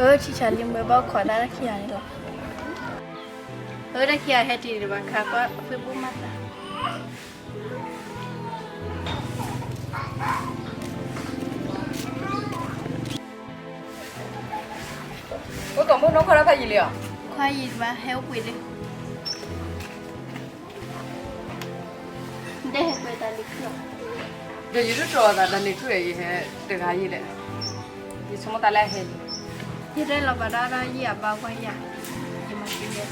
အၢ ထံဆးလံ မ့ၢ်ဘၣ်ခိးသးတၢ်ခံဂၤန့ၣ်လီၤ. အၢ တၢ်ခံဂၤဟဲတ့ၢ်ဒံးဘၣ် ခါကွၢ် Facebook မၤသး. အိၣ် ကိးမုၣ် နအိၣ်ခိးတၢ်ဖးယံာ်လံဧါ. ခွါယံာ်ဘၣ် ဟဲအိၣ်ပှ့ၤလံ. ဒဲဟဲကွဲးတၢ်လံၤခုၣ်ဧါ. ဒီးယတတြီၤသးတၢ်လံၤခုၣ်ဧါ ယဟဲတဂၤယံာ်လဲၣ်. ယဆိကမိၣ်တၢ်လၢအဟဲလံ. ယတဲလီၤပာ်တၢ်ဒီးယံာ်အဘါဝဲယၤ, ယမၤသံယဲ.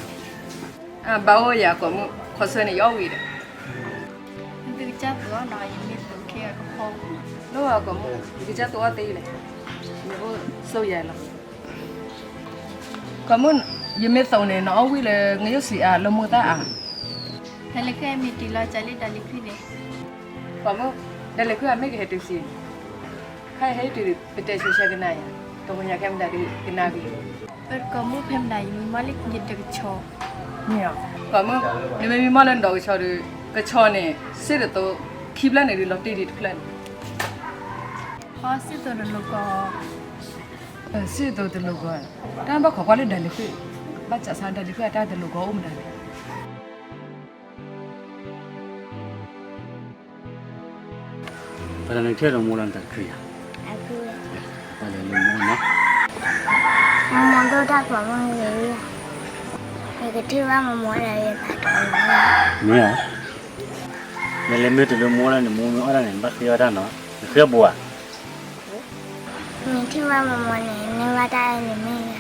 အဘါအိၣ်ယၤ ကိးမုၣ် ခီဆၢန့ၣ် ယအီၣ်ဝံၤဒီး သုကစၢ်သူအီၤနီၤ ယမ့ၢ်သူခဲအကဖီ. လၢကိးမုၣ် ယကစၢ်သူအီၤသ့လဲၣ်. ယအိၣ်ဆိၣ်ယၤလီၤ. ကိးမုၣ် ယမ့ၢ်သူန့ၣ် နအီၣ်ဝံၤလၢ ငရုတ်ဆံးအါလၢမိၢ်သၣ်အါ. တၢ်လံၤခုၣ်မ့ၢ်တံၢ်လီၤ ကၢ်လံ တၢ်လံၤခုၣ်န့ၣ်. ကိးမုၣ် တၢ်လံၤခုၣ်အမ့ၢ်ကဟဲတုၤဆံးန့ၣ်, ခါအံၤဟဲတုၤ ပတဲဆိဆၢကနၣ်ယၤ, တဂီၤညါခဲမုၢ်ဒၣ်ဒုးကနၣ်က့ၤ. အၢ ကိးမုၣ် ဖဲမုၢ်ဒၣ်ယမံမီၢ်လၢယတကဆီ. မ့ၢ်ဧါ. ကိးမုၣ် နမ့ၢ်မံမီၢ်လၢနဒီးကဆီဒီး ကဆီန့ၣ် စ့ၣ်တသိ ခံဖျၢၣ်န့ၣ်ဒုး လီၤတ့ၢ်ဒံးတဖျၢၣ်န့ၣ်. အီ စ့ၣ်တသိတလိၤကီး. စ့ၣ်တသိတလိၤကီး, တၢ်ဘၣ်ခိးကွၢ်လၢဒၢးလံၤဃုၣ်, ဘၣ်စးဆါဒၢးလံၤဃုၣ်အတၢ်တလိၤကီးအိၣ်မတၤလဲၣ်. ပှၤတၢ်န့ၣ်ထံၣ်ဒီးမိၢ်လၢနတၢ်တခါယၤ, ပှၤလဲၤလၢမိၢ်နီၤ, မိၢ်ဒိၣ်တၢ်ကျိၤမုၢ်ဂ့ၤ, ယကထံၣ်ဘၣ်မိၢ်မိၢ်ဒီးယသးတမုာ်, မ့ၢ်ဧါ, နလဲၤမ့ၢ်တုၤလၢမိၢ်လၢနမိၢ်မ့ၢ်အီၣ်တၢ်န့ၣ် နဘၣ်ဃ့အီၣ်တၢ်နီၤ, နဃ့အီၣ်ဘိဧါ. နထံၣ်ဘၣ်မိၢ်မိၢ်န့ၣ် န့ၢ်ဘၣ်တၢ်အဲၣ်န့ၣ်မ့ၢ်ဧ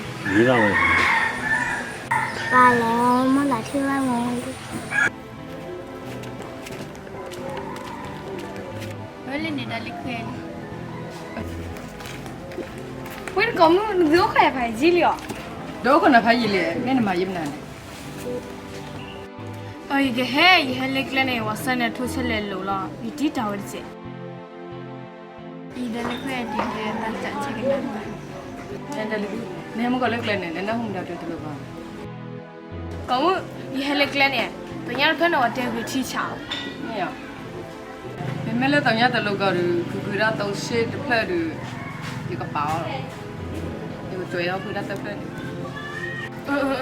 ါ, န့ၢ်ဘၣ်ဝဲ, ပၢ်လဲၤမိၢ်လၢထံၣ်ဘၣ်မိၢ် ဝဲလၢန့ၣ်ဒၣ်လံၤခွဲးန့ၣ်, ဝဲတကိးမုၣ် နသုအိၣ်ခိးယၤဖးယံာ်လံဧါ, ဒီးအိၣ်ခိးနၤဖးယံာ်လံ, မ့ၢ်နမၤယံာ်မနုၤန့ၣ်, အၢ ယကဟဲ ယဟဲလၢကျဲန့ၣ် ဝဲဆၢန့ၣ် ထိဆဲလဲၤလိာ်လီၤ ယတံၢ်တၢ်ဝဲတစဲး, ယဒၣ်လၢကျဲဒ်လဲၣ် တၢ်ကဆဲးကနၣ်, နဟဲမုၢ်ကီၢ်လၢကျဲန့ၣ် နနၢ်ဟူမတၤတလိၤဘၣ် ကိးမုၣ် ယဟဲလၢကျဲန့ၣ် သညါတဖျၢၣ်န့ၣ် ဝဲတဲဂ့ၤထံဆးလီၤ, မ့ၢ်ဧါ, မ့မ့ၢ်လၢသညါတလိၤကီးဒီး ကုၤကုၤဒၣ်သိးစ့ၣ်တဖျၢၣ်ဒီး ယကပာ်အီၤလီၤ, ယကသွဲးအီၤကုၤဒၣ်သိးဖျၢၣ်န့ၣ်,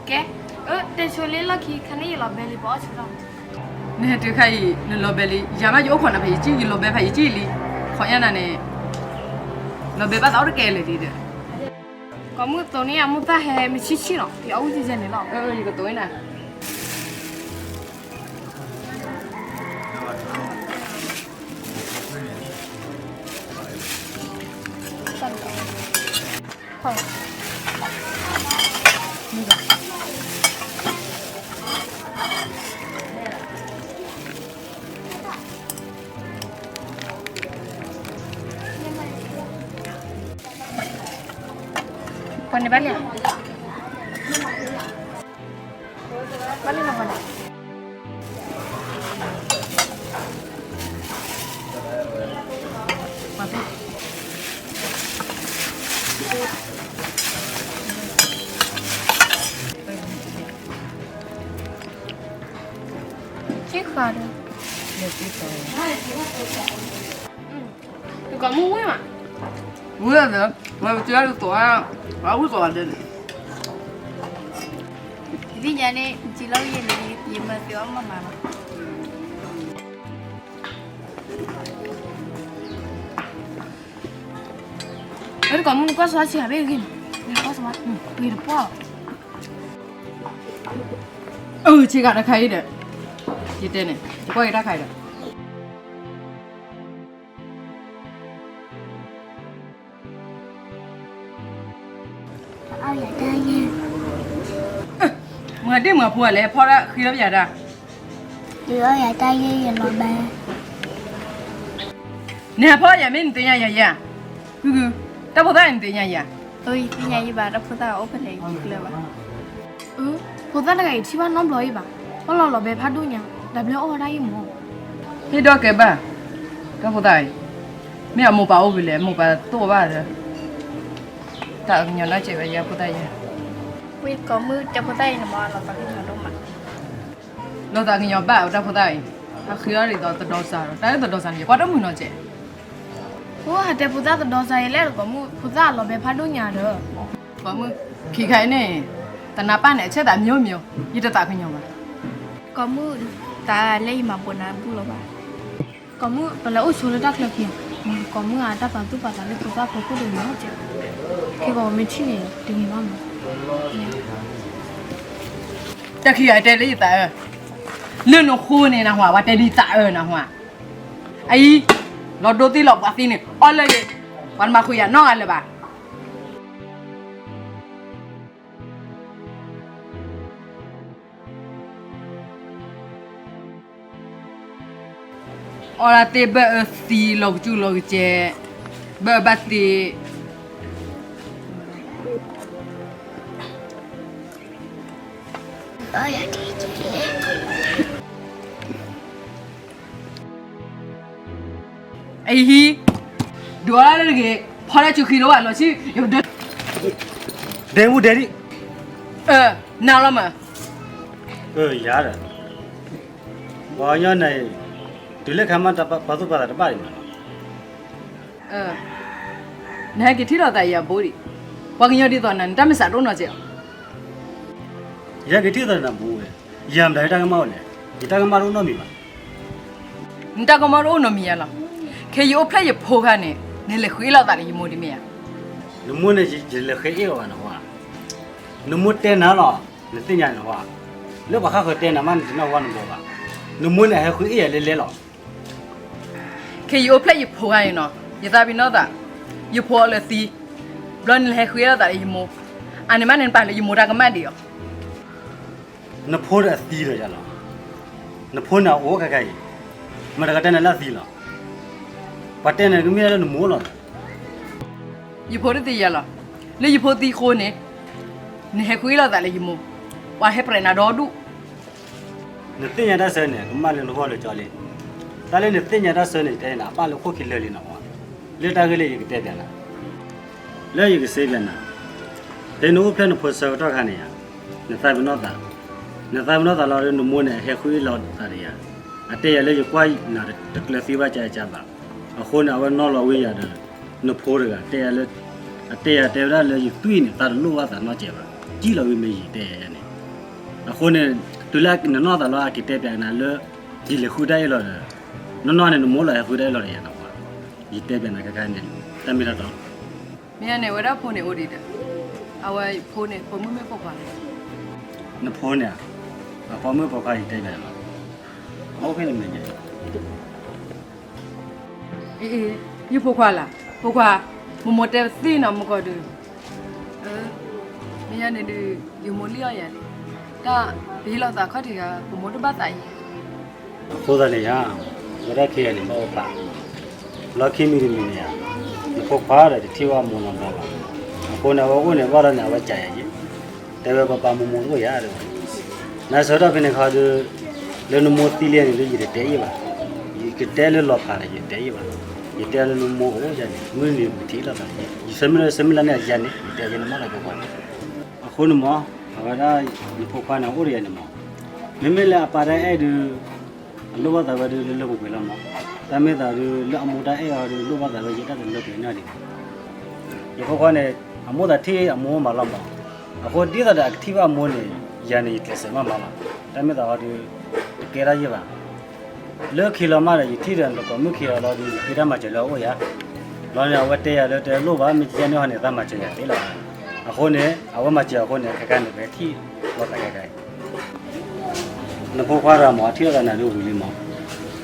ကဲ, အၢ တဲဆိလ့လီၢ်ခံ ခါန့ၣ်ယလီၤဘဲလံ ပအီၣ်ဆိထီၣ်, နဟဲတုၤခါအံၤ နလီၤဘဲလံ, ယၤဘၣ်ယအိၣ်ခိးနၤဖးယံာ်ကံၢ် ယလီၤဘဲဖးယံာ်ကံၢ်လံ, ခိးညါနၤန့ၣ် လီၤဘဲဘၣ်သးအိၣ်တကဲလၢာ်လံဒီး ကိးမုၢ်သိးန့ၢ်ယၤမိၢ်သၣ်ဟဲမုၢ်ဆံၣ်ဆံၣ်လီၤ, ယအီၣ်ဝံၣ်ကဲန့ၣ်လီၤ, ယကသိးန့ၢ်နၤ, ပှၤန့ၣ်ဘၣ်လဲၣ်, ဘၣ်လဲၣ်နၤပှၤန့ၣ် ဆံဃာ်ဒီး ကိးမုၢ်ဝံၣ်မး, ဝံၣ်ဒီး ဝဲပတဲတသိးဧါ, ဝဲဝံၣ်သိးဂၤဒဲးန့ၣ်, ယသ့ၣ်ညါန့ၣ် ယလီၤယဲၢ်န့ၣ် ယမၤသ့အီၣ်မးမးလီၤ. ဝဲတကိးမုၢ်နကွၢ်စီဆံးဟးဘ့ၣ်ဂ့ၤန့ၣ်, နကွၢ်စီ, ပှ့ၤတပှၢ်လီၤ. အၢ ဆ့ကၤတၢ်ခါအံၤဒီး, ယတဲန့ၣ် ယကွၢ်က့ၤတၢ်ခါအံၤဒီး အီၣ်ယၤတၢ်ယဲၢ်, မၤဒ့ၣ်မၤဖိလဲၣ် ဖီဒၣ်ဃံလၢပယၤတၢ်, ယအီၣ်ယၤတၢ်ယဲၢ်ယလီၤဘဲ, နဟဲဖီယၤမ့ၢ်နသ့ၣ်ညါယၤယဲၢ်, ကုကု, တၢ်ဖိသၣ်အံၤနသ့ၣ်ညါယၤ, ယသ့ၣ်ညါယံဘၣ် တၢ်ဖိသၣ်အိၣ်ဖဲလဲၣ်ယကျၢၤဘၣ်. ဖိသၣ်တဂၤအံၤထံၣ်ဘၣ်နီတဘျီအံၤဘၣ်, ပီၢ်လီၤလီၤဘဲဖးဒိၣ်ညါ, တဘျီအီၣ်ဝဲဒၣ်အံၤမး, ဟ့ၣ်ဒီးကဲဘၣ်, တၢ်ဖိသၣ်အံၤ, မ့ၢ်အမိၢ်ပၢ်အိၣ်ဝံၤလဲၣ် အမိၢ်ပၢ်သိၣ်ဘၣ်ဒီး, တၢ်ကညီၤနၢ်စဲးဝဲယဲၢ်ဖိသၣ်ယဲၢ်, ဝံၣ်ကိးမုၢ်တဲဖိသၣ်အံၤန့ၣ်မး လီၤသးကညီၤဒိၣ်မး, လီၤသးကညီၤဘၣ်ဝဲတၢ်ဖိသၣ်အံၤ, အဃ့အီၣ်ဒ်သိးသဒီစးဒီး တၢ်လၢသဒီစးန့ၣ် ယကွၢ်တမုာ်နီၤစဲး အိၣ်ဟးတဲဖိသၣ်သဒီစါယဲလဲၣ်တကိးမုၣ် ဖိသၣ်အလီၤဘဲဖးဒိၣ်ညါဒီး, ကိးမုၢ်ခံခါအံၤန့ၣ် တနၢ်ပၢၢ်န့ၣ် အဆၢသးမိမိ, ယတသးကညီၤဘၣ်. ကိးမုၢ်သးလၢယမၤဘိးနၤဘူၣ်လီၤဘၣ်. ကိးမုၢ် ပလဲၤအိၣ်ဆိလၢတၢ်ချၢခံ, ကိးမုၢ်အတၢ်ပာ်သူၣ်ပာ်သးလၢသုသၣ်ဖိခိၣ်တဂ့ၤနီတစဲး, ခဲကိးမ့ၢ်ထံၣ်န့ၣ် တဂ့ၤဘၣ်မး. တၢ်ခံဂၤတဲလၢယသးအၢ, လၢနဃိန့ၣ်နဟါ, ပှၤတဲဒ်သးအၢနဟါ, အအံၤ, လီၤဒိသံလီၤပှၤသံန့ၣ် အီၣ်လၢဂ့ၤ, ပှၤတမၤဃုာ်ယၤနီတဂၤလၢၤဘၣ်. အီၣ်ဒၣ်သ့ၣ်ဘၣ်အၢသံလီၤကစူၢ်လီၤကစဲး, ဘၣ်အၢဘၣ်သံ အဟံ, ဒုးအီၣ်လၢတဂ့ၤ, ဖီတၢ်ဆူခံလီၤဘၣ်လီၤဆံ, ယကဒၢ, ဒဲမူဒဲဒံ, နၤလီၤမး, ယၤဒီး, ပှၤကညီန့ၣ်, တုၤလၢခါမး ပာ်သူၣ်ပာ်သးတဘၣ်ဒံးမးလီၤ. နဟဲက့ၤထံၣ်လိာ်သးယၤဘိဒံး, ပှၤကညီဒ်သိးနၤ နတၢ်မ့ၢ်စးတအိၣ်နီတစဲးလီၤ. ယဟဲက့ၤထံၣ်သးနၤဘိဝဲ, ယၤမတၤယတၢ်ကမၣ်အိၣ်လဲၣ်, ယတၢ်ကမၣ်တအိၣ်နီတမံၤဘၣ်. နတၢ်ကမၣ်တအိၣ်နီတမံၤယၤလီၤ. ခဲယအိၣ်ဖျဲၣ်ယဖိခါန့ၣ် နလဲၤဃုအ့ၣ်လိာ်သးလၢယမိၢ်ဒ်မ့ၢ်ဧါ. နမိၢ်န့ၣ် ယလဲၤဃုအ့ၣ်အီၤဘၣ်နဟါ, နမိၢ်တဲနၤလီၤ, နသ့ၣ်ညါနဟါ, လၢပှၤဃၣ်ဃၢၤတဲနၤမး နတနီၣ်ဝါနဘီဘၣ်. နမိၢ်န့ၣ် အဟဲဃုအ့ၣ်ယၤလဲၤလဲၤလီၤ. ခဲယအိၣ်ဖျဲၣ်ယဖိခါန့ၣ်နီၤ, ယသးပ့ၤနီၣ်သး, ယဖိအီၤလၢသံ, ဘျီနလဲၤဟဲဃုအ့ၣ်လိာ်သးလၢယမိၢ်, အန့ၣ်မးန့ၣ် နပာ်လၢယမိၢ်တၢ်ကမၣ်ဒံးအီၤ. နဖိဒီးအသံဒီးယၤလီၤ. နဖိန့ၣ်အအိၣ်ခဲခါအံၤ, မတၤကတဲနၤလၢအသံလီၤ. ပှၤတဲနၤကမ့ၢ်လၢနမိၢ်လီၤ. ယဖိတသံယၤလီၤ. လၢယဖိသံအဃိန့ၣ်, နဟဲဃုအ့ၣ်လိာ်သးလၢယမိၢ်, ပှၤဟဲပြဲးနၤဒီဒူၣ်. နသ့ၣ်ညါတၢ်ဆၢန့ၣ် ကမၣ်လၢနဂီၢ်လၢကၠီလံ. တၢ်လၢနသ့ၣ်ညါတၢ်ဆၢန့ၣ် ယတဲနၤ အပၣ်လၢခိၣ်ခံလၢာ်လံနဟါ, လၢတၢ်ဂ့ၢ်လၢယကတဲပျးနၤ, လၢယကစံးပျးနၤ, ဖဲနအိၣ်ဖျဲၣ်နဖိဆၢကတီၢ်ခါန့ၣ်ဧါ, နသးပ့ၤနီၣ်သး, နသးပ့ၤနီၣ်သးလီၤဒီး နမိၢ်န့ၣ် အဟဲဃုအ့ၣ်လိာ်သးဒီးယၤ, အတဲယၤလၢယကွၢ်နၤတကျၢၤသံဘၣ်ကၢကၢဘၣ်. အဃိန့ၣ် အဝဲနီၣ်လီၤဝံၤယၤဒီး နဖိတဂၤ တဲယၤလၢ, အတဲယၤတဲဝဲဒၣ်လၢယသွံၣ်န့ၣ် သးတလိၣ်ဘၣ်သးနီတစဲးဘၣ်, ကံၣ်လီၤဝံၤမ့ၢ်ယံာ်တဲယၤန့ၣ်. အဃိန့ၣ်, တုၤလၢနနီၢ်သးလီၤ အက့ၤတဲပျးနၤလၢ ယလဲၤဃုတၢ်အ့ၣ်လိာ်ဒီး, နီၢ်နီၢ်န့ၣ် နမိၢ်လီၤဟဲဃုတၢ်အ့ၣ်လိာ်ဒီးယၤနဟါ, ယတဲပျးနၤခဲခါန့ၣ်, တၢ်မ့ၢ်တၢ်တီ မ့ၢ်န့ၣ် ဝဲဒၣ်ဖိန့ၣ်အိၣ်ဒံးဒီး, အဝဲဖိန့ၣ် ဖိမုၣ်မ့ၢ်ဖိခွါ, နဖိန့ၣ်, အဖိမုၣ်ဖိခွါယတဲပျးနၤလီၤ, အိၣ်ဖဲန့ၣ်မ့ၢ်န့ၣ် အ့ ယဖိခွါလၢ်, ဖိခွါ, မိၢ်မိၢ်တဲသ့ၣ်နီၤ မုၢ်ကီၢ်ဒုး, မ့ၢ်ယၤန့ၣ်ဒုး ယမိၢ်လံၣ်အီၣ်ယၤန့ၣ်, တၢ်ပဟ့ၣ်လိာ်သးခီၣ်ထံးဂၤ ပမိၢ်တဘၣ်သးအံၤ, အဃိသတးန့ၣ်ယၤ, ဝဲဒၣ်ခဲအံၤန့ၣ် ဘၣ်အိၣ်ဖး, လီၢ်ခံမံၤတမံၤန့ၣ်ဧါ, နဖိခွါဒီးတထံၣ်ဘၣ်မိၢ်နီတဘျီဘၣ်, အဃိန့ၣ် အဝဲအိၣ်န့ၣ်ဘၣ်ဒီးန့ၣ် အဝဲကးယၤယဲ, တဲဝဲပပၢ်မိၢ်မိၢ်တအိၣ်ယၤတဲဝဲ, နဆၢထီၣ်ဖဲန့ၣ်ခါဒီး, လၢနမိၢ်သံလံန့ၣ်ဒီး ယတတဲအ့ၣ်ဘၣ်, ယကတဲလၢလီၤဖးဒီး ယတတဲအ့ၣ်ဘၣ်, ယတဲလၢနမိၢ်အိၣ်ယၤန့ၣ် မုၢ်နံၤပထံၣ်လိာ်သးယဲ, ယဆၢမုၢ်လၢ်ဆၢမုၢ်လၢ်န့ၣ်ယၤန့ၣ် ယတဲယဲန့ၣ်မးလၢပပှၤန့ၣ်, အဃိန့ၣ်မး, အဝဲဒၣ်, နဖိခွါန့ၣ်အိၣ်ဒီးယၤန့ၣ်မး, မ့မ့ၢ်လၢအပၢ်တၢ်အဲၣ်ဒုး အလိၣ်ဘၣ်သးဝဲဒုးလၢလၢပှဲၤပှဲၤလီၤမး, တၢ်မ့ၢ်သးဒုး လၢအမိၢ်တၢ်အဲၣ်အီၤဒုး လိၣ်ဘၣ်သးဝဲယဲတၢ်တလၢပှဲၤန့ၣ်ဒံး, ယဖိခွါန့ၣ်, အမိၢ်သးထံၣ်အမိၢ်မးလီၤမး, အဃိဒ်သိးဒီးအကထံၣ်ဘၣ်အမိၢ်န့ၣ်, ယၤန့ၣ်ယကျဲးစၢးမးမးလီၤ, တၢ်မ့ၢ်သးဟီဒုး, တကဲထီၣ်ယဲၢ်ဘၣ်, လၢခံလီၤမးဒီး ယထံၣ်ဒီးနကိးမုၣ်ခံဂၤလီၤဒီး ယဃ့တၢ်မၤစၢၤလၢအအိၣ်ယၤ, လီၤန့ၣ် အဝဲတဲယၤလၢတဲလိၣ်ဘၣ် မ့ၢ်ကဲန့ၣ်ဟီန့ၣ် သးမၤစၢၤယၤသ့လီၤ, အဃိန့ၣ် အဝဲမၤစၢၤအဃိန့ၣ် ခဲခါန့ၣ် ပဟဲထံၣ်လိာ်သးခဲခါအံၤ နဖိခွါတဂၤမး အထံၣ်လိာ်သးနၤဒ်ဝံၤလံမး,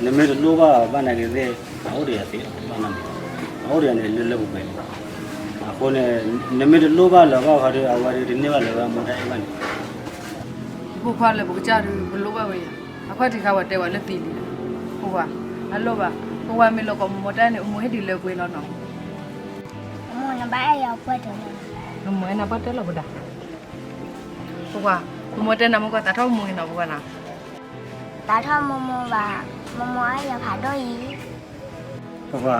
နမ့ၢ်တလိၣ်ဘၣ်ဘၣ်နၤဂ့ၤသ့ၣ်, အအိၣ်ဒီးယၤသ့လီၤ, ဘၣ်နၤမ့ၢ်, အအိၣ်ဒီးယၤန့ၣ်လၢလၢပှဲၤပှဲၤလီၤ, အဃိန့ၣ်, နမ့ၢ်တလိၣ်ဘၣ်လၢၤဘၣ်ဃီဒီး အဝဲဒုးတန့ၢ်ဘၣ်လၢၤဝဲအမိၢ်တၢ်အဲၣ်ဘၣ်န့ၣ်, ယဖိခွါလၢပကစၢ်ဒုး ပလိၣ်ဘၣ်ဝဲယၤ, အခီၣ်ထံးခါပှၤတဲဝဲလၢသံလံ, ဖိခွါ, အလိၣ်ဘၣ်, ဖိခွါမ့ၢ်လီၤကိးမိၢ်မိၢ်တၢ်န့ၣ် အမိၢ်ဟ့ၣ်ဒုးလၢပှဲၤလီၤနီၤ, အမိၢ်နဘၣ်အဲၣ်ယၤပှဲၤတၢၢ်လီၤ, အမိၢ်အဲၣ်နၤပှဲၤတၢၢ်လီၤပဒၣ် ဖိခွါ, မိၢ်မိၢ်တဲနၤ မိၢ်ကီၢ်သးထီၣ်မိၢ်မိၢ်ဂ့ၤနီၤ ဖိခွါနီၤ, သးထီၣ်မိၢ်မိၢ်ဘၣ်, မိၢ်မိၢ်အဲၣ်ယၤဖးဒိၣ်အံၤ, ဖိခွါ,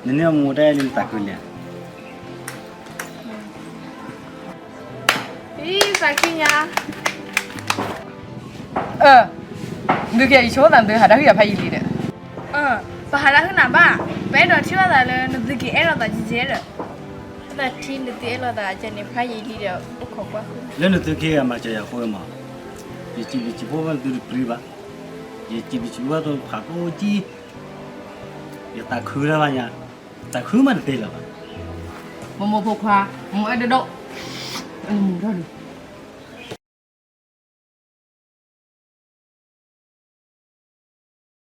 နန့ၢ်အမိၢ်တၢ်အဲၣ်လံနသးခုလံဧါ, အံၤသးခုညါ, အၢ, ဒုးကဲအံၤဆိသးသုဟးတၢ်ဟုၣ်ယၤဖးယံာ်လံဒီး, ပဟးတၢ်ဟုၣ်နၤဘၣ်, ပအဲၣ်ဒိးထံၣ်ဘၣ်သးလၢနသုက့ၤအဲၣ်လိာ်သးကဲကဲဒီး သးထံနသုအဲၣ်လိာ်သးကဲန့ၣ် ဖးယံာ်လံဒီး အိၣ်ခိးကွၢ်ဃုာ် လၢနသုကဟ့ၣ်အမၤစၢၤယၤအဃိမး, ယစံးဘျုးစံးဖှိၣ်ဘၣ်နသုတပျံၤဘၣ်, ယစံးဘျုးစံးဖှိၣ်ဘၣ်နသုတပျံၤဘၣ်, ယသးခုတၢ်ဘၣ်ညါ, သးခုမးတသ့လၢၤဘၣ်. မိၢ်မိၢ်ဖိခွါ, မိၢ်အဲၣ်ဒိၣ်ဒိၣ်, အမိၢ်ထီၣ်ဒုး,